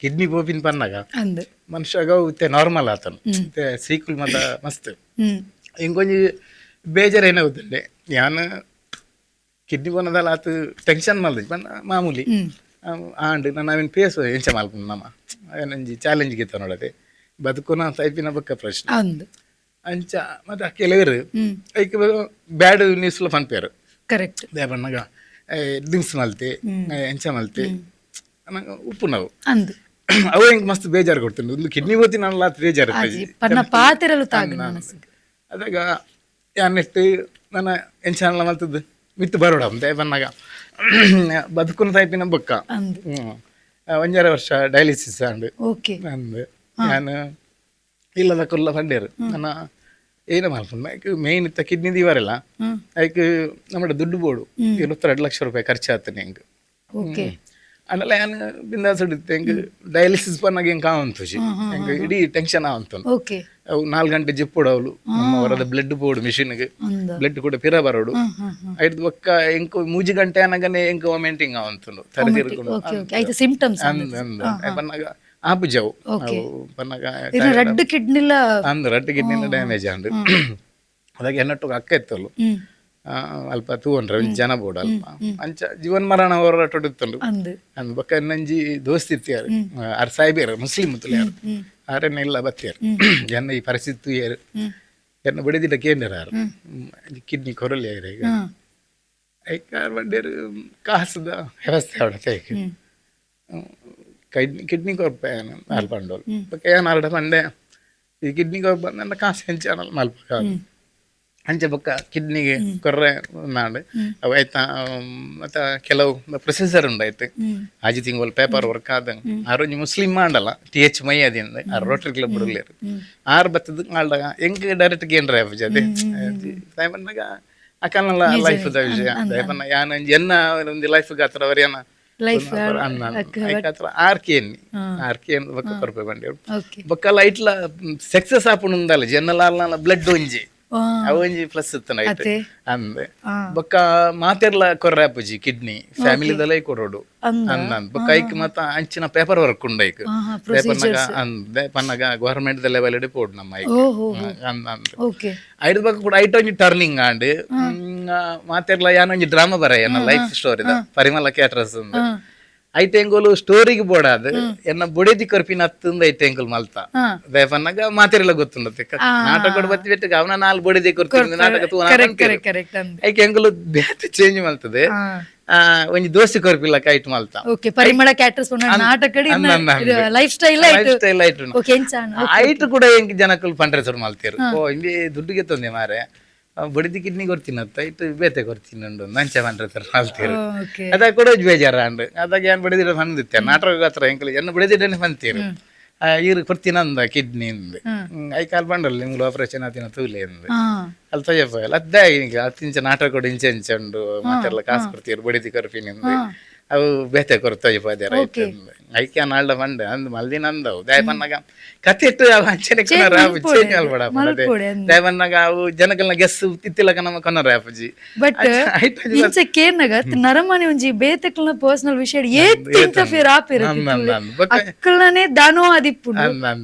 Kidney ಪೋಪಿನ ಪನ್ನಗ ಅಂದ್. ಮನುಷ್ಯಗ ಇತ್ತೆ ನಾರ್ಮಲ್ ಆತನು, ಇತ್ತೆ ಸೀಕುಲ್ ಮತ ಮಸ್ತ್. ಇಂಕೊಂಜಿ ಬೇಜಾರು ಏನಾಗುತ್ತಂಡೆ, ಯಾನ್ ಕಿಡ್ನಿ ಪೋನದಲ್ಲ ಆತು ಟೆನ್ಷನ್ ಮಲ್ದಿಜ್ ಪಂಡ ಮಾಮೂಲಿ ಆಂಡ್. ನಾನು ಅವಿನ ಪೇಸು ಎಂಚ ಮಲ್ಪುನು ನಮ ಅವೇನೊಂಜಿ ಚಾಲೆಂಜ್ ಗಿತ್ತ ನೋಡದೆ ಬದುಕುನ ತೈಪಿನ ಬೊಕ್ಕ ಪ್ರಶ್ನೆ. ಅಂಚ ಮತ್ತೆ ಕೆಲವರು ಐಕ್ ಬ್ಯಾಡ್ ನ್ಯೂಸ್ಲ ಪನ್ಪೇರು. ದಾಯೆ ಪನ್ನಗ ಡ್ರಿಂಕ್ಸ್ ಮಲ್ತೆ, ಎಂಚ ಮಲ್ತೆ ನಂಗೆ ಉಪ್ಪುನವು. ಅವು ಎಂಕ್ ಮಸ್ತ್ ಬೇಜಾರು ಕೊಡ್ತುಂಡು. ಒಂದು ಕಿಡ್ನಿ ಪೋತಿ ನಲ್ಲ ಬೇಜಾರು. ಆಜಿ ಪನ್ನ ಪಾತೆರಲು ತಾಗು ಮನಸ್ಸಿಗೆ. ಅದಾಗ ಯಾನ್ ನೆಟ್ ನನ್ನ ಎಂಚಾನಲ ಮಲ್ತದ್ದು ಮಿತ್ತು ಬರೋಡ ದಾಯೆ ಪನ್ನಗ ಬದುಕುನ ತೈಪಿನ ಬೊಕ್ಕ. 1.5 ವರ್ಷ ಡಯಾಲಿಸಿಸ್ ಆಂಡ್. ಅಂದ್, ಯಾನ್ ಇಲ್ಲದ ಕುಲ್ಲ ಪಂಡೇರು ನನ್ನ ಏನ ಮಲ್ಪುಂಡು. ಐಕ್ ಮೇನ್ ಇತ್ತ ಕಿಡ್ನಿ ದೀವರೆಲ್ಲ. ಐಕ್ ನಮ್ಮಡ ದುಡ್ಡು ಬೋಡು, 22 ಲಕ್ಷ ರೂಪಾಯಿ ಖರ್ಚು ಆತನೆ ಎಂಕ್. ಆಂಡಲ ಯಾನ್ ಬಿಂದಾಸ್ ಇತ್ತೆ. ಎಂಕ್ ಡಯಾಲಿಸಿಸ್ ಪನ್ನಗ ಎಂಕ್ ಆವಂತುಜಿ, ಎಂಕ್ ಇಡೀ ಟೆನ್ಷನ್ ಆವಂತು. ಅವು 4 ಗಂಟೆ ಜಿಪ್ಪುಡು, ಅವಳು ನಮ್ಮ ಹೊರದ ಬ್ಲಡ್ ಬೋಡು ಮಿಷಿನ್ಗೆ. ಬ್ಲಡ್ ಕೂಡ ಪಿರ ಬರೋಡು. ಹ್ಮ್ ಹ್ಮ್ ಹ್ಮ್ ಐದು ಬೊಕ್ಕ ಎಂಕ್ 3 ಗಂಟೆ ಆನಗನೆ ಎಂಕ್ ವಾಮಿಟಿಂಗ್ ಆವಂತುಂಡು, ತರೆ ತಿರುಗುಂಡು. ಓಕೆ ಓಕೆ ಐತ ಸಿಂಪ್ಟಮ್ಸ್. ಅಂದ್ ಅಂದ್, ಪನ್ನಗ ಆಪುಜವು ಅವು ಪನ್ನಗ. ಇನ್ನು ರಡ್ಡ್ ಕಿಡ್ನಿಲ. ಅಂದ್, ರಡ್ಡ್ ಕಿಡ್ನಿಲ ಡ್ಯಾಮೇಜ್ ಆಂಡ್. ಅದಾಗ ಎನ್ನಟ್ಟು ಅಕ್ಕ ಇತ್ತಲು. ಅಲ್ಪ ತೂವೊಂಡ್ರೆ ಒಂಜಿ ಜನ ಬೋಡು ಅಲ್ಪ. ಅಂಚ ಜೀವನ್ ಮರಣ ಹೋರಾಟ ಇತ್ತುಂಡು. ಅಂದ್, ಬೊಕ್ಕ ಎನ್ನಂಜಿ ದೋಸ್ತಿ ಇತ್ತಿಯಾರು, ಆರ್ ಸಾಯ್ಬೇರು, ಮುಸ್ಲಿಂ ತುಲಿಯಾರು. ಆರೆನ್ನ ಇಲ್ಲ ಬತ್ತಿಯಾರು, ಎನ್ನ ಈ ಪರಿಸ್ಥಿತಿ ತೂಯರು. ಎನ್ನ ಬಡಿದಿಡ ಕೇಂದ್ರ ಆರು ಕಿಡ್ನಿ ಕೊರಲಿ ಆಯ್ರ ಈಗ. ಐಕ್ ಆರ್ ಬಂಡೇರು ಕಾಸುದ ವ್ಯವಸ್ಥೆ ಅವಡತೆ. ಐಕ್ ಕಿಡ್ನಿ ಕೊರ್ಪೆ ಆರ್ ಪಂಡೋಲು. ಬೊಕ್ಕ ಏನ್ ಆರ್ಡ ಪಂಡೆ, ಈ ಕಿಡ್ನಿ ಕೊರ್ಪ ನನ್ನ ಕಾಸು ಹೆಂಚ ಮಲ್ಪ. ಅಂಚೆ ಬೊಕ್ಕ ಕಿಡ್ನಿಗೆ ಕೊರ್ರೆ ನಾಡು ಅವು ಆಯ್ತಾ. ಮತ್ತೆ ಕೆಲವು ಪ್ರೊಸೀಜರ್ ಉಂಡಾಯ್ತು. 6 ತಿಂಗಳು ಪೇಪರ್ ವರ್ಕ್ ಆದ. ಆರ್ ಒಂಜಿ ಮುಸ್ಲಿಂ ಮಾಡಲ್ಲ, ಟಿ ಎಚ್ ಮೈ ಅದಿಂದ, ಆರ್ ರೋಟರಿ ಕ್ಲಬ್ ಉಲ್ಲೇರು. ಆರ್ ಬತ್ತದ ಆಲ್ಡಾಗ ಎಂಕ್ ಡೈರೆಕ್ಟ್ ಕೇಂದ್ರ ಅದೇ ಪನ್ನಗ ಅಕಲ್ನಲ್ಲ ಲೈಫ್ the ವಿಷಯ. ಪನ್ನ ಯಾನ್ ಒಂಜಿ ಎನ್ನ ಒಂಜಿ ಲೈಫ್ ಗಾತ್ರ ಅವರೇನ ಲೈಫ್. ಐಕಾತ್ರ ಆರ್ ಕೇನ್ ಆರ್ ಕೇನ್ ಬೊಕ್ಕ ಕೊರ್ಪೆ ಬಂಡೇರು. ಬೊಕ್ಕ ಲೈಟ್ಲ ಸಕ್ಸಸ್ ಆಪುಂಡು. ಜನ್ನಲಾರ್ಲ ಬ್ಲಡ್ ಒಂಜಿ ಅವು ಒಂಜಿ ಪ್ಲಸ್ ಇತ್ತು ಐಟ್. ಅತೆ. ಅಂದ್, ಬೊಕ್ಕ ಮಾತೆರ್ಲ ಕೊರ್ರೆ ಆಪುಜಿ ಕಿಡ್ನಿ, ಫ್ಯಾಮಿಲಿದಲೇ ಕೊರೊಡು. ಅಂದ್ ಅಂದ್, ಬೊಕ್ಕ ಐಕ್ ಮತ್ತ ಅಂಚಿನ ಪೇಪರ್ ವರ್ಕ್ ಉಂಡು ಐಕ್. ಪನ್ನಗ ಅಂದ್, ಪನ್ನಗ government the level ಪೋಡು ನಮ್ಮ ಐಕ್. ಓಹೋ. ಅಂದ್ ಅಂದ್. ಐದು ಬೊಕ್ಕ ಕೂಡ ಐಟ್ ಒಂಜಿ ಟರ್ನಿಂಗ್ ಆಂಡ್. ಮಾತೆರ್ಲ ಯಾನೊಂಜಿ ಡ್ರಾಮಾ ಬರ ಎನ್ನ ಲೈಫ್ ಸ್ಟೋರಿದ ಪರಿಮಳ ಕ್ಯಾಟ್ರಸ್ ಅಂದ್. ಐಟ್ ಎಂಗೋಲು ಸ್ಟೋರಿಗೆ ಬೋಡಾದ್ ಎನ್ನ ಬುಡೆದಿ ಕೊರ್ಪಿನ ಹತ್ತಂದ ಐಟ್ ಎಂಗುಲ್ ಮಲ್ತ. ಪನ್ನಗ ಮಾತೆರೆಲ್ಲ ಗೊತ್ತುಂಡತ್ತೆ, ನಾಟಕ ಬತ್ತಿ ಬಿಟ್ಟು ಅವನ ನಾಲ್ ಬೊಡೆದಿ ಕೊರ್ತೀನಿ ನಾಟಕ ತೂವನ. Correct correct correct ಅಂದ್. ಐಕ್ ಎಂಗುಲು ಬೇತೆ ಚೇಂಜ್ ಮಲ್ತದೆ. ಒಂಜಿ ದೋಸೆ ಕೊರ್ಪಿಲ್ಲ ಕೈಟ್ ಮಲ್ತ. ಓಕೆ, ಪರಿಮಳ ಕ್ಯಾಟರ್ಸ್ ನಾಟಕ. ಅಂದ್ ಅಂದ್ ಅಂದ್. Life style. Life style ಐಟ್. ಓಕೆ, ಎಂಚಾನ. ಐಟ್ ಕೂಡ ಎಂಕ್ ಜನಕ್ಕಲು ಪಂಡ್ರೆ ಶುರು ಮಲ್ತೇರು, ಓ ಇಂಬಿ ದುಡ್ಡುಗೆ ತೊಂದೆ ಮಾರೆ, ಬಡಿದಿ ಕಿಡ್ನಿ ಕೊರ್ತೀನಿ ಅತ್ತ, ಇಟ್ಟು ಬೇತೆ ಕೊರ್ತೀನಿ ಉಂಡು ನಂಚೆ ಪಂಡ್ರೆ ಸರ್ ಮಲ್ತೇರು. ಅದ ಕೂಡ ಬೇಜಾರ ಅಂಡ್. ಅದಾಗ ಏನ್ ಬಡಿದಿಡ ಬಂದಿತ್ತೆ ನಾಟಕ ಹತ್ರ ಎಂಕಲ್ ಎನ್ನ ಬಡಿದಿಡನೆ ಬಂತೀರು, ಈರು ಕೊರ್ತೀನಿ ಅಂದ ಕಿಡ್ನಿ ಇಂದ್. I call ಬಂಡಲ್ ನಿಮ್ಗೆ ಆಪರೇಷನ್ ಆತಿನ ತೂಲೆ ಅಂದ್. ಅಲ್ಲಿ ತೊಯ್ಯಪ್ಪ ಅದ್ದೇ ಈಗ ಅತ್ತಿಂಚ ನಾಟಕ ಕೂಡ ಇಂಚೆ ಇಂಚೆ ಉಂಡು, ಮತ್ತೆಲ್ಲ ಕಾಸು ಕೊಡ್ತೀರು, ಬಡಿದಿ ಕೊರ್ಪಿನಿ ಅಂದ್, ಅವು ಬೇತೆ ಕೊರ್ ತೊಯ್ಯಪ್ಪ ಅದೇ ರೈಟ್. ಐಕೆ ನಾಳ್ಡ ಬಂಡೆ ಅಂದ್ ಮಲ್ದಿನ ಅಂದವು. ದಾಯ ಪನ್ನಗ ಕತೆ ಇಟ್ಟು ಅವು ಅಂಚನೆ ಕೊನರ ಚೇಂಜ್ ಮಲ್ಪಡ. ಮಲ್ಪೊಡೆ ಅಂದ್. ದಾಯ ಪನ್ನಗ ಅವು ಜನಕಲ್ನ ಗೆಸ್ ತಿತ್ತಿಲಕ ನಮ್ಮ ಕೊನರ ಆಪುಜಿ. ಬಟ್ ಇಂಚ ಕೇರ್ನಗ ನರಮನೆ ಒಂಜಿ ಬೇತೆಕ್ಲನ ಪರ್ಸನಲ್ ವಿಷಯ ಏತ್ ಇಂಟರ್ಫಿಯರ್ ಆಪಿರ. ಅಂದ್ ಅಂದ್ ಅಂದ್. ಬೊಕ್ಕ ಅಕ್ಕಲ್ನೇ ದಾನೋ ಆದಿಪ್ಪುಂಡು. ಅಂದ್ ಅಂದ್.